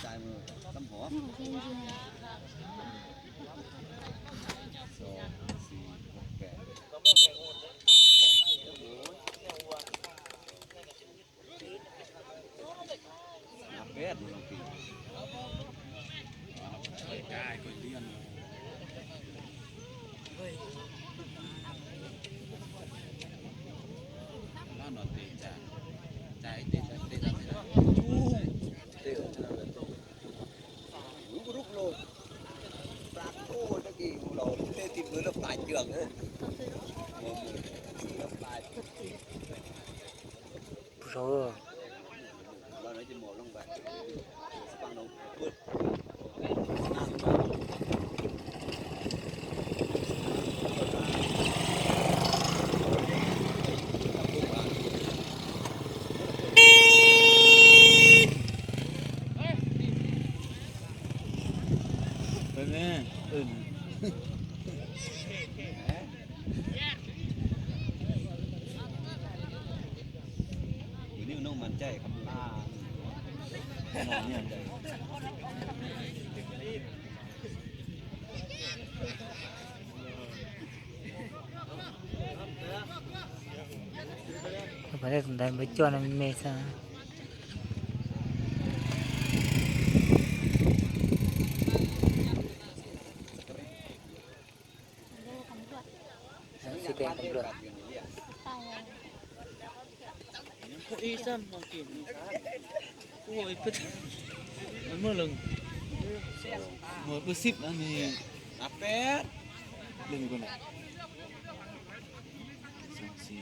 ຈ່າຍມືກຳຫົວ ສອງ ສີ່ ຫົກ ແປດ ຫ້າ ແປດ ນ້ອງປີ ຈ່າຍ ຂ້ອຍລຽນ ລາວນອນເຕະ ຈາຍ ເຕະ ເຕະ ເຕະ ເຕະ ລຸກໂລດ ປາກໂອ້ ຕະກີ້ ເຮົາເຕະຕິດມືແລ້ວຕາຍເຈື່ອງເດີ ເອີ ເກືອບຕາຍ ໂອ້ ເອີ ເອີ ຢູ່ນີ້ນ້ອງໝັ້ນໃຈຄຳລາ ບໍ່ໄດ້ສົນໃຈ ບໍ່ໄດ້ຈ້ວນນຳເມຊາ. ຊິແຈ້ງຕຳຫຼວດ ອີ່ຊ້ຳມາກິນ ໂອ້ຍ ເປີດ ເມື່ອເລີງ ເມື່ອ ເປີດສິບ ອັນນີ້ ນັບແປດ ເລື່ອງກ່ອນນະ ສອງ ສີ່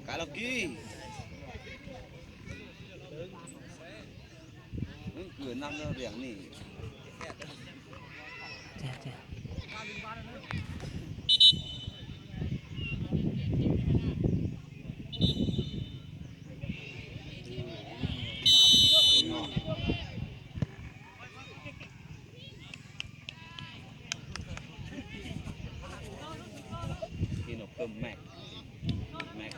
ກາລະກີ ເອີ ເກືອນຳເລື່ອງນີ້ ຈ້ະ ຈ້ະ ກິນອອກເພີ່ມແມັກ ແມັກ